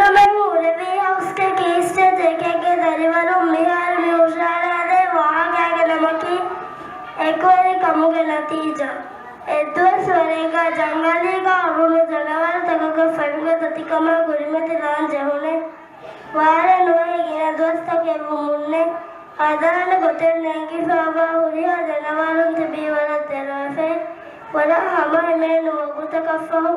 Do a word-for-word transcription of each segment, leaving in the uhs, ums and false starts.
ނަމެން ހުރެވި ހައުސްގެ ކީ ސްޓޭޖް އެކެއްގެ ދަރިވަރުން މިހާރު މި ހުށަހަޅާދޭ ވާހަކައިގެ ނަމަކީ އެކުވެރިކަމުގެ ނަތީޖާ. އެއްދުވަސްވަރެއްގަ ޖަންގަލީގަ އުރުނު ޖަނަވަރުތަކަކަށް ފެންގެ ތަތިކަމާ ކުރިމަތިލާން ޖެހުނެ. ވާރޭ ނުވަހި ގިނަ ދުވަސްތަކެއް ވުމުންނެ. ހަދާނެ ގޮތެއް ނެނގިފައިވާ ހުރިހާ ޖަނަވަރުން ތިބީ ވަރަށް ދެރަވެފައި، ވަރަށް ހަމަ ހިމޭނު ވަގުތަކަށްފަހު.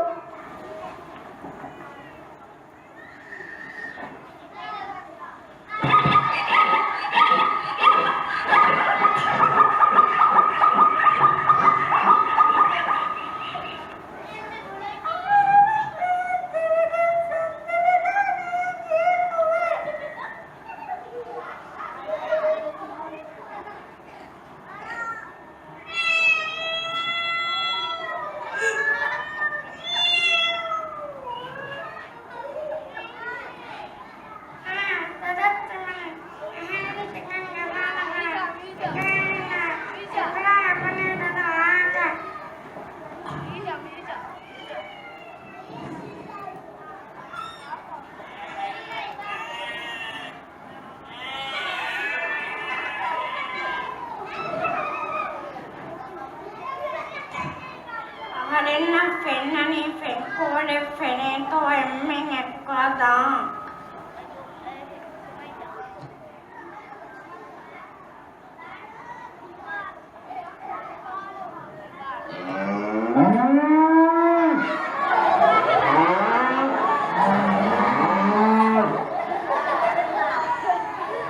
އަހަރެންނަށް ފެންނަނީ ފެންކޯޅެއް ފެނޭތޯ އެންމެން އެއްކާ ދާން.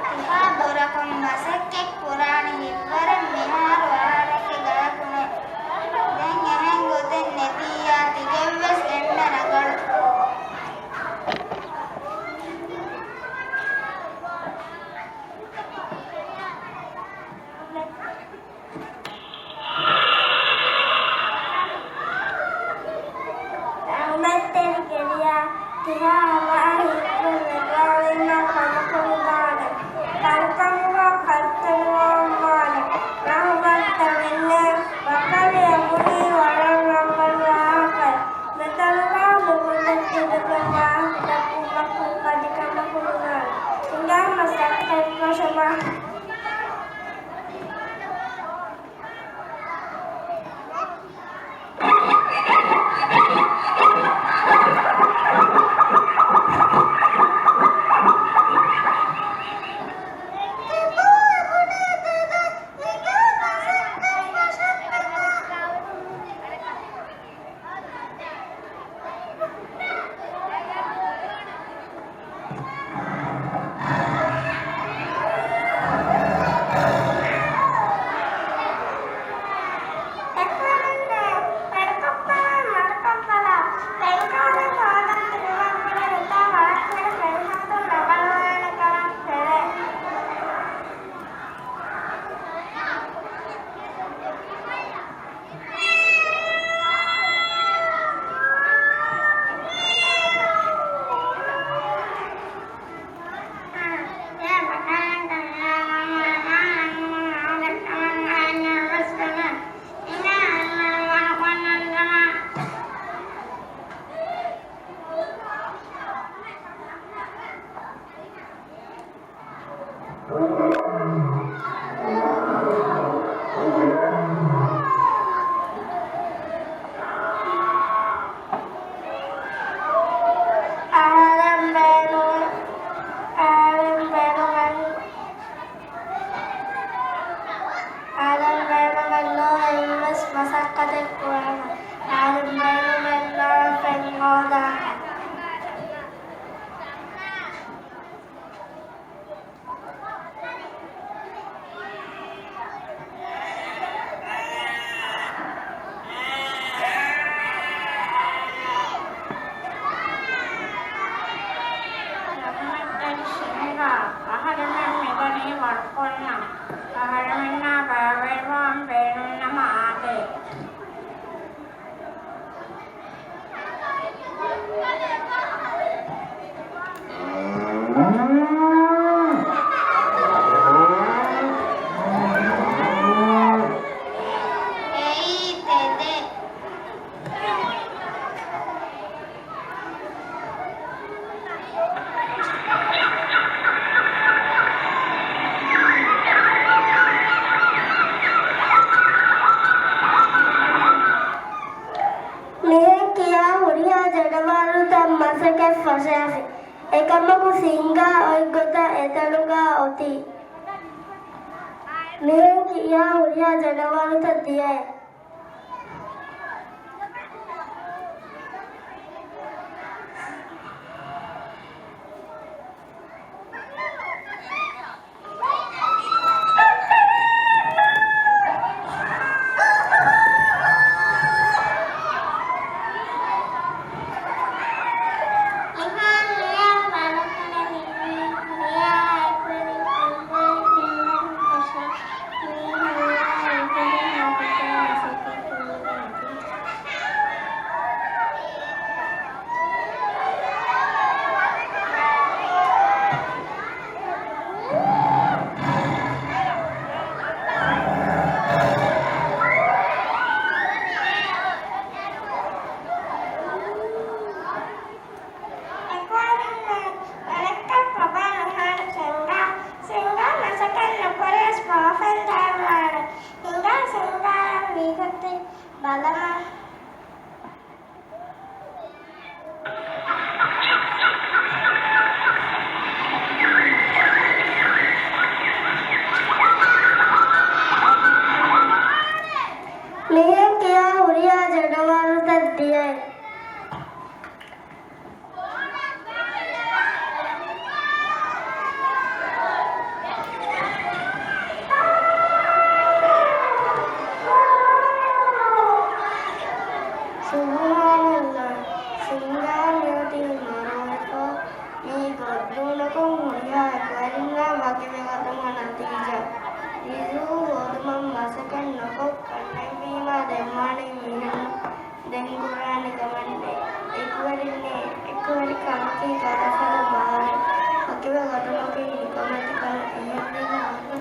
ތިހާ ބުރަކޮށް މަސައްކަތް ކުރާނެ ހިތްވަރެއް މިހާރު އަހަރެއްގެ ގަޔަކު ނެތް. ދެން އެހެން ގޮތެއް ނެތިއްޔާ ތިގެންވެސް އެންމެ ރަނގަޅު. މިހެން ކިޔާ ހުރިހާ ޖަނަވާރުތައް މަސަކަށް ފަށާފި. އެކަމަކު ސިންގާ އޮތް ގޮތަށް އެތަނުގަ އޮތީ. މިހެން ކިޔާ ހުރިހާ ޖަނަވާރުތައް ދިޔައެވެ. އެކުވެރިންނޭ، ވަރަށްތައް ފަބާ ނުހާން ސިންގާ، ސިންގާ މަސަކަށް ނުކުރިޔަސް ބޯފެން ދާންވާނެ. ހިނގާ ސިންގާއަށް ވީގޮތެއް ބަލަމާ. މިހެން ކިޔާ ހުރިހާ ޖަނަވާރުތައް ދިޔައެވެ. ސުބްޙާނައްލާހް، ސިންގާ މިއޮތީ މަރުވެފަ. މީ ގޮއްދޫނަކުން ހުރިހާ އެކުވެރިންނާ ވަކިވެގަތުމުގެ ނަތީޖާ. ރިޒުގު ހޯދުމަށް މަސަކަށް ނުކޮށް، ކަންނެތްވީމާ ދެންވާނީ މިހެން. ދެން ކުރާނެ ކަމެއް ނެތް. އެކުވެރިންނޭ، އެކުވެރިކަމަކީ ގަދަފަދަ ބާރެއް. ވަކިވެ ގަތުމަކީ ނިކަމެތި ކަމެއް. އެހެންވީމަ އަންނަ